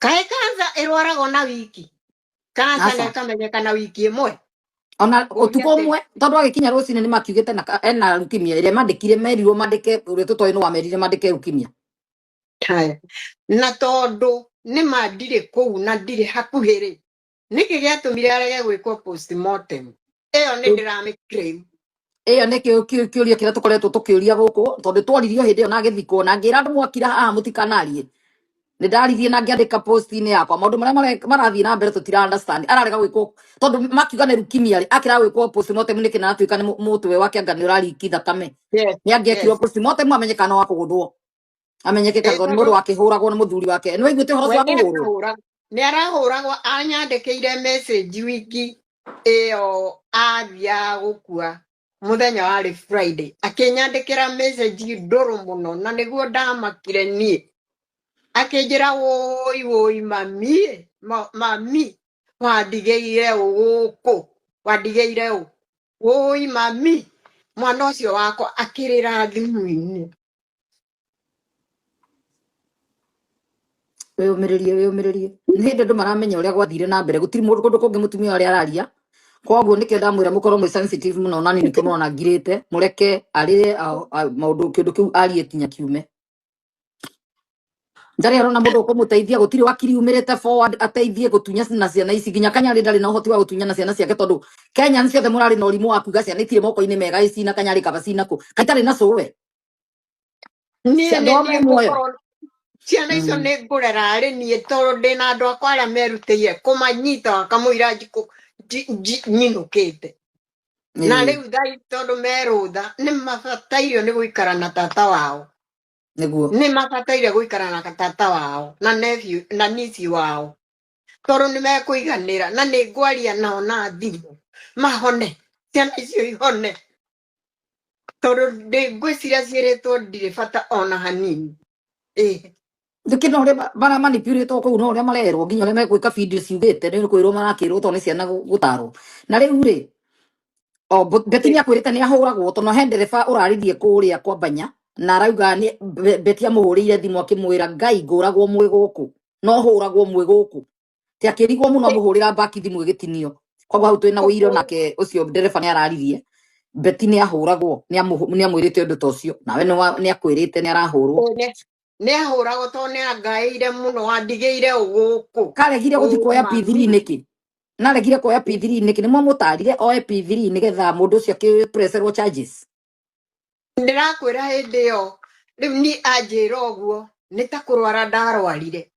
Kaĩ kansa ĩrwaragwo na wiki? Kansa Aca. nĩ ĩkamenyeka na wiki ĩmwe? Ona Ngũria ũtukũ atĩrĩ. ũmwe, tondũ agĩkinya rũcinĩ nĩ makiugĩte na ena leukemia ĩrĩa mandĩkire, merirwo mandĩke ũrĩa tũtoĩ nĩ wamerire mandĩke leukemia. Haya. Na tondũ nĩ ma ndirĩ kũu na ndirĩ hakuhĩ rĩ, nĩkĩ gĩatũmire arege gwĩkwo postmortem? Ĩyo nĩ ndĩramĩ claim. Ĩyo nĩ kĩũria kĩrĩa tũkoretwo tũkĩũria gũkũ, tondũ tworirio hĩndĩ ĩyo na agĩthikwo, na ngĩra andũ mwakira haha mũtikanarie. Nĩ ndaririe na ngĩandĩka post-inĩ yakwa maũndũ marĩa marathiĩ na mbere tũtira understand. Ararega gwĩkwo tondũ makiuga nĩ leukemia rĩ, akĩraga gwĩkwo postmortem nĩkĩ na atuĩka nĩ mũtwe wake anga nĩ ũrariki thakame? Yes. Nĩ angĩekirwo postmortem amenye kana wa kũgũthwo, amenyeke Ĩ kana tondũ nĩ tondũ mũndũ wakĩhũragwo nĩ mũthuri wake. Nĩ waiguĩte ũhoro we ũcio wa nĩ kũhũrwo? arahũra, nĩ arahũragwo. Anyandĩkĩire message wiki ĩyo athiaga gũkua, mũthenya warĩ Friday, akĩnyandĩkĩra message ndũrũ mũno, na nĩguo ndamakire niĩ. Akĩnjĩra, "Wũi wũi mami, mami wandigĩire ũ gũkũ, wandigĩire ũ, wũi mami, mwana ũcio wakwa," akĩrĩra thimũ-inĩ. Wĩyũmĩrĩrie, wĩyũmĩrĩrie. Nĩ hĩndĩ andũ maramenya ũrĩa gwathire na mbere. Gũtirĩ mũndũ kũndũ kũngĩ mũtumia ũrĩa araria, koguo nĩkĩo ndamwĩra mũkorwo mwĩ sensitive mũno, na niĩ nĩkĩo mũrona ngirĩte. Mũreke arĩre maũndũ kĩũndũ kĩu arie kinya kiume. Ndarĩ arona mũndũ ũkũmũteithia. Gũtirĩ wakiri umĩrĩte forward ateithie gũtunya na ciana ici. Nginya Kanyarĩ ndarĩ na ũhoti wa gũtunya na ciana ciake, tondũ Kenya ciothe mũrarĩ na ũrimũ wa kuga ciana itirĩ moko-inĩ mega, ĩci na Kanyarĩ kaba cinakũ kaitarĩ na cũwe. Niĩ Andũ nĩ ao me niĩ muoyo. ngũkorwo ciana icio nĩ ngũrera arĩ niĩ, tondũ ndĩna andũ akwa arĩa merutĩire kũmanyita kamũira nyinũkĩte na rĩu thaa ici tondũ merũtha nĩ mabatairio nĩ gũikara na tata wao. Nĩ mabataire gũikara na tata wao na nephew na niece wao, tondũ nĩ mekũiganĩra, na nĩ ngwaria nao na thimũ mahone, ciana icio ihone, tondũ ndĩ ngwĩciria ciĩrĩtwo ndirĩ bata ona hanini, ĩ. Nĩkĩ no ũrĩa maramanipulĩtwo kũu, no ũrĩa marerwo, nginya ũrĩa megwĩka video ciugĩte nĩ kwĩrwo marakĩrwo, tondũ nĩ ciana gũtarwo. Na rĩu rĩ, o Beti nĩ akwĩrĩte nĩ ahũragwo, tondũ he ndereba ũraririe kũrĩa kwa Banya na arauga nĩ Beti amũhũrĩire thimũ akĩmwĩra, "Ngai, ngũragwo mwĩ gũkũ, no hũragwo mwĩ gũkũ." Ti akĩrigwo mũno, amũhũrĩra baki thimũ ĩgĩtinio. Koguo hau twĩna ũira, nake ũcio ndereba nĩ araririe Beti nĩ ahũragwo, nĩ amwĩrĩte ũndũ ta ũcio. Nawe nĩ akwĩrĩte nĩ arahũrwo? Nĩ ahũragwo, tondũ nĩ angaĩire mũno, wandigĩire ũ gũkũ. Karegire gũthiĩ Ũũ kuoya mami. P3 nĩkĩ? Naregire kuoya P3 nĩkĩ? Nĩ mwamũtarire oe P3 nĩgetha mũndũ ũcio akĩpreserwo charges? Ndĩrakwĩra, hĩndĩ ĩyo rĩu niĩ anjĩra ũguo nĩ ta kũrwara ndarwarire.